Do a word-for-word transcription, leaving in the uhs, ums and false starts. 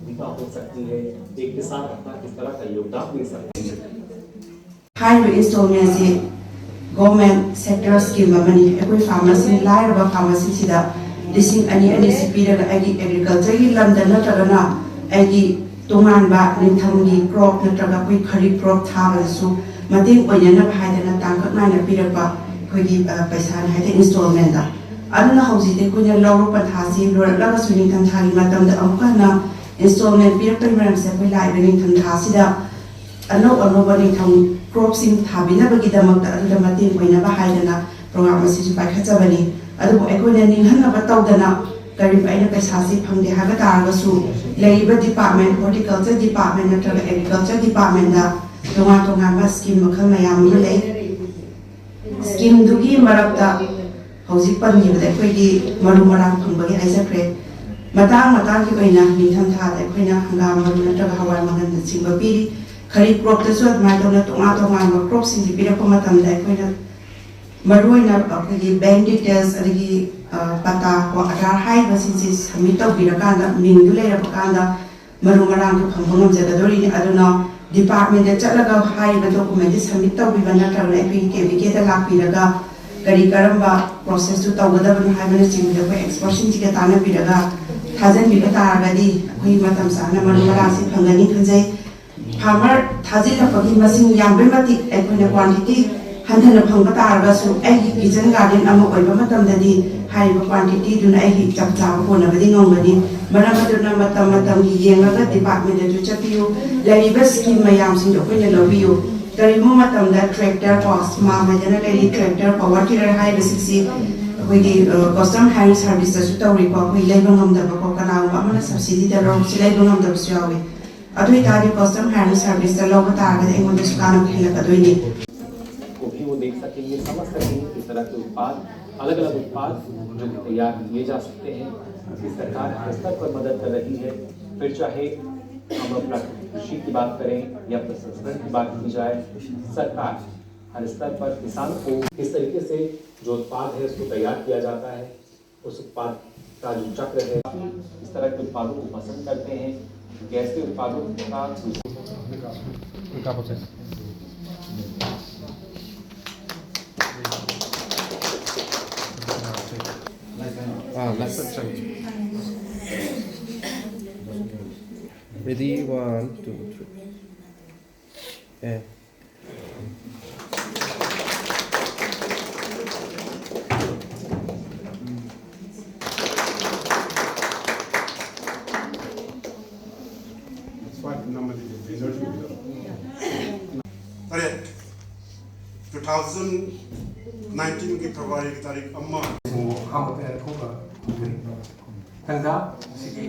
भूमिका हो सकती है, एक किसान अपना किस तरह का योगदान दे सकता है। ꯍꯥꯏꯔꯤꯕ ꯏꯟꯁꯇꯣꯜꯃꯦꯟꯁꯤ ꯒꯣꯔꯃꯦꯟ ꯁꯦꯛꯇꯔ ꯁ꯭ꯀꯤꯝ ꯑꯃꯅꯤ꯫ ꯑꯩꯈꯣꯏ ꯐꯥꯔꯃꯔꯁꯤꯡ, ꯂꯥꯏꯔꯕ ꯐꯥꯔꯃꯔꯁꯤꯡꯁꯤꯗ ꯂꯤꯁꯤꯡ ꯑꯅꯤ ꯑꯅꯤꯁꯤ ꯄꯤꯔꯒ ꯑꯩꯒꯤ ꯑꯦꯒ꯭ꯔꯤꯀꯜꯆꯔꯒꯤ ꯂꯝꯗ ꯅꯠꯇ꯭ꯔꯒꯅ ꯑꯩꯒꯤ ꯇꯣꯉꯥꯟꯕ ꯅꯤꯡꯊꯝꯒꯤ ꯀ꯭ꯔꯣꯞ ꯅꯠꯇ꯭ꯔꯒ ꯑꯩꯈꯣꯏ ꯈꯔꯤꯞ ꯀ꯭ꯔꯣꯞ ꯊꯥꯕꯗꯁꯨ ꯃꯇꯦꯡ ꯑꯣꯏꯅꯅꯕ ꯍꯥꯏꯗꯅ ꯇꯥꯡꯀꯛ ꯅꯥꯏꯅ ꯄꯤꯔꯛꯄ ꯑꯩꯈꯣꯏꯒꯤ ꯄꯩꯁꯥꯅꯤ ꯍꯥꯏꯗꯤ ꯏꯟꯁꯇꯣꯜꯃꯦꯟꯗ꯫ ꯑꯗꯨꯅ ꯍꯧꯖꯤꯛꯇꯤ ꯑꯩꯈꯣꯏꯅ ꯂꯧꯔꯛ ꯄꯟꯊꯥꯁꯤ ꯂꯣꯏꯔꯛꯂꯒꯁꯨ ꯅꯤꯡꯊꯝꯊꯥꯒꯤ ꯃꯇꯝꯗ ꯑꯃꯨꯛꯀ ꯍꯟꯅ ꯏꯟꯁꯇꯣꯜꯃꯦꯟ ꯄꯤꯔꯛꯄꯒꯤ ꯃꯔꯝꯁꯦ ꯑꯩꯈꯣꯏ ꯂꯥꯛꯏꯕ ꯅꯤꯡꯊꯝꯊꯥꯁꯤꯗ ꯑꯅꯧ ꯑꯅꯧꯕ ꯅꯤꯡꯊꯝ ꯀ꯭ꯔꯣꯞꯁꯤꯡ ꯊꯥꯕꯤꯅꯕꯒꯤꯗꯃꯛꯇ ꯑꯗꯨꯗ ꯃꯇꯦꯡ ꯑꯣꯏꯅꯕ ꯍꯥꯏꯗꯅ ꯄ꯭ꯔꯣꯒ꯭ꯔꯥꯝ ꯑꯁꯤꯁꯨ ꯄꯥꯏꯈꯠꯆꯕꯅꯤ꯫ ꯑꯗꯨꯕꯨ ꯑꯩꯈꯣꯏꯅ ꯅꯤꯡꯍꯟꯅꯕ ꯇꯧꯗꯅ ꯀꯔꯤꯒꯨꯝꯕ ꯑꯩꯅ ꯄꯩꯁꯥꯁꯤ ꯐꯪꯗꯦ ꯍꯥꯏꯕ ꯇꯥꯔꯒꯁꯨ ꯂꯩꯔꯤꯕ ꯗꯤꯄꯥꯔꯠꯃꯦꯟ, ꯍꯣꯔꯇꯤꯀꯜꯆꯔ ꯗꯤꯄꯥꯔꯠꯃꯦꯟ ꯅꯠꯇ꯭ꯔꯒ ꯑꯦꯒ꯭ꯔꯤꯀꯜꯆꯔ ꯗꯤꯄꯥꯔꯠꯃꯦꯟꯗ ꯇꯣꯉꯥꯟ ꯇꯣꯉꯥꯟꯕ ꯁ꯭ꯀꯤꯝ ꯃꯈꯜ ꯃꯌꯥꯝ ꯑꯃ ꯂꯩ꯫ ꯁ꯭ꯀꯤꯝꯗꯨꯒꯤ ꯃꯔꯛꯇ ꯍꯧꯖꯤꯛ ꯄꯟꯈꯤꯕꯗ ꯑꯩꯈꯣꯏꯒꯤ ꯃꯔꯨ ꯃꯔꯥꯡ ꯐꯪꯕꯒꯤ ꯍꯥꯏꯖꯈ꯭ꯔꯦ꯫ ꯃꯇꯥꯡ ꯃꯇꯥꯡꯒꯤ ꯑꯣꯏꯅ ꯅꯤꯡꯊꯝꯊꯥꯗ ꯑꯩꯈꯣꯏꯅ ꯍꯪꯒꯥꯝ ꯃꯔꯨ ꯅꯠꯇ꯭ꯔꯒ ꯍꯋꯥꯏ ꯃꯪꯒꯜꯅꯆꯤꯡꯕ ꯄꯤꯔꯤ꯫ ꯈꯔꯤꯞ ꯀ꯭ꯔꯣꯞꯇꯁꯨ ꯑꯗꯨꯃꯥꯏꯅ ꯇꯧꯅ ꯇꯣꯉꯥꯟ ꯇꯣꯉꯥꯟꯕ ꯀ꯭ꯔꯣꯞꯁꯤꯡꯁꯤ ꯄꯤꯔꯛꯄ ꯃꯇꯝꯗ ꯑꯩꯈꯣꯏꯅ ꯃꯔꯨꯑꯣꯏꯅ ꯑꯩꯈꯣꯏꯒꯤ ꯕꯦꯡ ꯗꯤꯇꯦꯜꯁ ꯑꯗꯒꯤ ꯄꯇꯥ ꯀꯣ ꯑꯙꯥꯔ ꯍꯥꯏꯔꯤꯕꯁꯤꯡꯁꯤ ꯁꯕꯃꯤꯠ ꯇꯧꯕꯤꯔꯀꯥꯟꯗ ꯃꯤꯡꯗꯨ ꯂꯩꯔꯕ ꯀꯥꯟꯗ ꯃꯔꯨ ꯃꯔꯥꯡꯗꯨ ꯐꯪꯕ ꯉꯝꯖꯒꯗꯣꯔꯤꯅꯤ꯫ ꯑꯗꯨꯅ ꯗꯤꯄꯥꯔꯠꯃꯦꯟꯗ ꯆꯠꯂꯒ ꯍꯥꯏꯔꯤꯕ ꯗꯣꯀꯨꯃꯦꯟꯁꯦ ꯁꯕꯃꯤꯠ ꯇꯧꯕꯤꯕ ꯅꯠꯇ꯭ꯔꯒꯅ ꯑꯩꯈꯣꯏꯒꯤ ꯀꯦꯕꯤꯀꯦꯗ ꯂꯥꯛꯄꯤꯔꯒ ꯀꯔꯤ ꯀꯔꯝꯕ ꯄ꯭ꯔꯣꯁꯦꯁꯇꯨ ꯇꯧꯒꯗꯕꯅꯣ ꯍꯥꯏꯕꯅꯆꯤꯡꯕꯗ ꯑꯩꯈꯣꯏ ꯑꯦꯛꯁꯄꯔꯠꯁꯤꯡꯁꯤꯒ ꯇꯥꯟꯅꯕꯤꯔꯒ ꯊꯥꯖꯤꯟꯕꯤꯕ ꯇꯥꯔꯒꯗꯤ ꯑꯩꯈꯣꯏ ꯃꯇꯝ ꯆꯥꯅ ꯃꯔꯨ ꯃꯔꯥꯡꯁꯤ ꯐꯪꯒꯅꯤ ꯈꯟꯖꯩ꯫ ꯐꯥꯔꯃꯔ ꯊꯥꯖꯤꯜꯂꯛꯄꯒꯤ ꯃꯁꯤꯡ ꯌꯥꯝꯕꯩ ꯃꯇꯤꯛ ꯑꯩꯈꯣꯏꯅ ꯀ꯭ꯋꯥꯟꯇꯤꯇꯤ ꯍꯟꯊꯅ ꯐꯪꯕ ꯇꯥꯔꯒꯁꯨ ꯑꯩꯒꯤ ꯀꯤꯆꯟ ꯒꯥꯔꯗꯦꯟ ꯑꯃ ꯑꯣꯏꯕ ꯃꯇꯝꯗꯗꯤ ꯍꯥꯏꯔꯤꯕ ꯀ꯭ꯋꯥꯟꯇꯤꯇꯤꯗꯨꯅ ꯑꯩꯒꯤ ꯆꯞ ꯆꯥꯕ ꯀꯣꯟꯅꯕꯗꯤ ꯉꯝꯒꯅꯤ꯫ ꯃꯔꯝ ꯑꯗꯨꯅ ꯃꯇꯝ ꯃꯇꯝꯒꯤ ꯌꯦꯡꯂꯒ ꯗꯤꯄꯥꯔꯠꯃꯦꯟꯗꯁꯨ ꯆꯠꯄꯤꯌꯨ꯫ ꯂꯩꯔꯤꯕ ꯁ꯭ꯀꯤꯝ ꯃꯌꯥꯝꯁꯤꯡꯗꯣ ꯑꯩꯈꯣꯏꯅ ꯂꯧꯕꯤꯌꯨ꯫ ꯀꯔꯤꯒꯨꯝꯕ ꯃꯇꯝꯗ ꯇ꯭ꯔꯦꯛꯇꯔ ꯀꯣ ꯁ꯭ꯃꯥꯝ ꯍꯥꯏꯗꯅ ꯂꯩꯔꯤ, ꯇ꯭ꯔꯦꯛꯇꯔ ꯄꯋꯥꯔ ꯇꯤꯂꯔ ꯍꯥꯏꯔꯤꯕꯁꯤꯡꯁꯤ ꯑꯩꯈꯣꯏꯒꯤ ꯀꯁꯇꯝ ꯍꯥꯏꯌꯔꯤꯡ ꯁꯥꯔꯚꯤꯁꯁꯇꯁꯨ ꯇꯧꯔꯤꯀꯣ꯫ ꯑꯩꯈꯣꯏ ꯂꯩꯕ ꯉꯝꯗꯕꯀꯣ, ꯀꯅꯥꯒꯨꯝꯕ ꯑꯃꯅ ꯁꯕꯁꯤꯗꯤꯗ ꯂꯧꯔꯛꯁꯤ ꯂꯩꯕ ꯉꯝꯗꯕꯁꯨ ꯌꯥꯎꯏ꯫ ꯑꯗꯨ ꯑꯣꯏꯇꯥꯔꯗꯤ ꯀꯁꯇꯝ ꯍꯥꯏꯌꯔꯤꯡ ꯁꯥꯔꯚꯤꯁꯇ ꯂꯧꯕ ꯇꯥꯔꯒꯗꯤ ꯑꯩꯉꯣꯟꯗꯁꯨ ꯀꯥꯟꯅꯕ ꯍꯦꯜꯂꯛꯀꯗꯣꯏꯅꯤ꯫ को भी वो देख सकेंगे, समझ सकेंगे किस तरह के उत्पाद, अलग अलग उत्पाद जो कि तैयार किए जा सकते हैं। इसकी सरकार हर स्तर पर मदद कर रही है, फिर चाहे हम अपना कृषि की बात करें या प्रसंस्करण की बात की जाए, सरकार हर स्तर पर किसान को किस तरीके से जो उत्पाद है उसको तैयार किया जाता है, उस उत्पाद काजू चक्र है, इस तरह के उत्पादों को पसंद करते हैं। गैस के उत्पादों का Ah, last section. Ready, one, two, three. Yeah. ꯇꯔꯦꯠ, two thousand nineteenꯒꯤ Februaryꯒꯤ ꯇꯥꯔꯤꯛ ꯑꯃ꯫ ꯑꯍꯥꯟꯕ ꯄꯦꯔꯦꯠ ꯊꯣꯛꯈ꯭ꯔ ꯈꯨꯝꯖꯔꯤ꯫ ꯃꯊꯪꯗ ꯃꯁꯤꯒꯤ